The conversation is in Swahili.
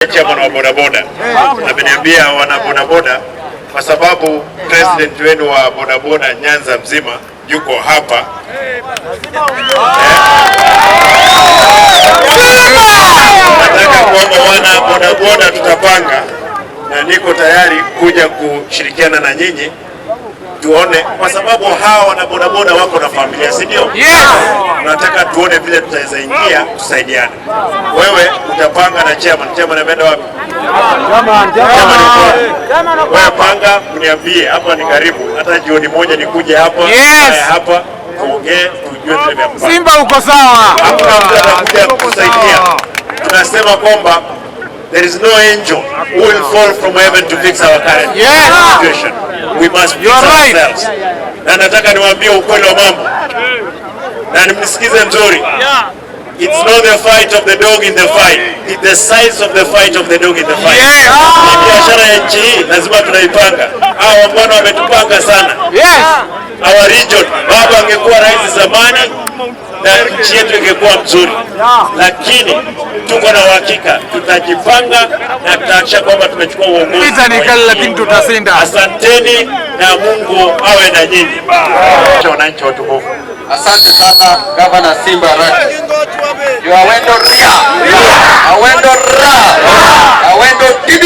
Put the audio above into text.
Chairman wa bodaboda ameniambia wana bodaboda, kwa sababu president wenu wa bodaboda Nyanza mzima yuko hapa. Nataka kwamba wana bodaboda tutapanga, na niko tayari kuja kushirikiana na nyinyi tuone, kwa sababu hawa wana bodaboda wako na familia, si ndio? Yes. Tunataka tuone vile tutaweza ingia tusaidiane. Wewe utapanga na chairman. Chairman ameenda wapi? Chairman yuko wapi? Wewe panga, mniambie hapa ni karibu, hata jioni moja nikuje hapa. Yes. Haya, hapa tuongee, tujue vile vya kupanga. Simba uko sawa. Hakuna mtu atakuja kutusaidia. Tunasema kwamba there is no angel who will fall from heaven to fix our current situation. We must fix You are right. ourselves. Na nataka niwaambie ukweli wa mambo na mnisikize mzuri. It's not the fight of the dog in the fight. It's the size of the fight of the dog in the fight. Ni biashara ya nchi hii lazima tunaipanga. Hawa wangwana wametupanga sana. Our region, baba angekuwa rais zamani na nchi yetu ingekuwa mzuri, lakini tuko na uhakika tutajipanga na tutahakikisha kwamba tumechukua uongozi. Vita ni kali lakini tutashinda. Asanteni na Mungu awe na nyinyi. Wananchi watukufu. Asante sana, Gavana Simba Arati. You Awendo ria. Awendo ra. Awendo deep.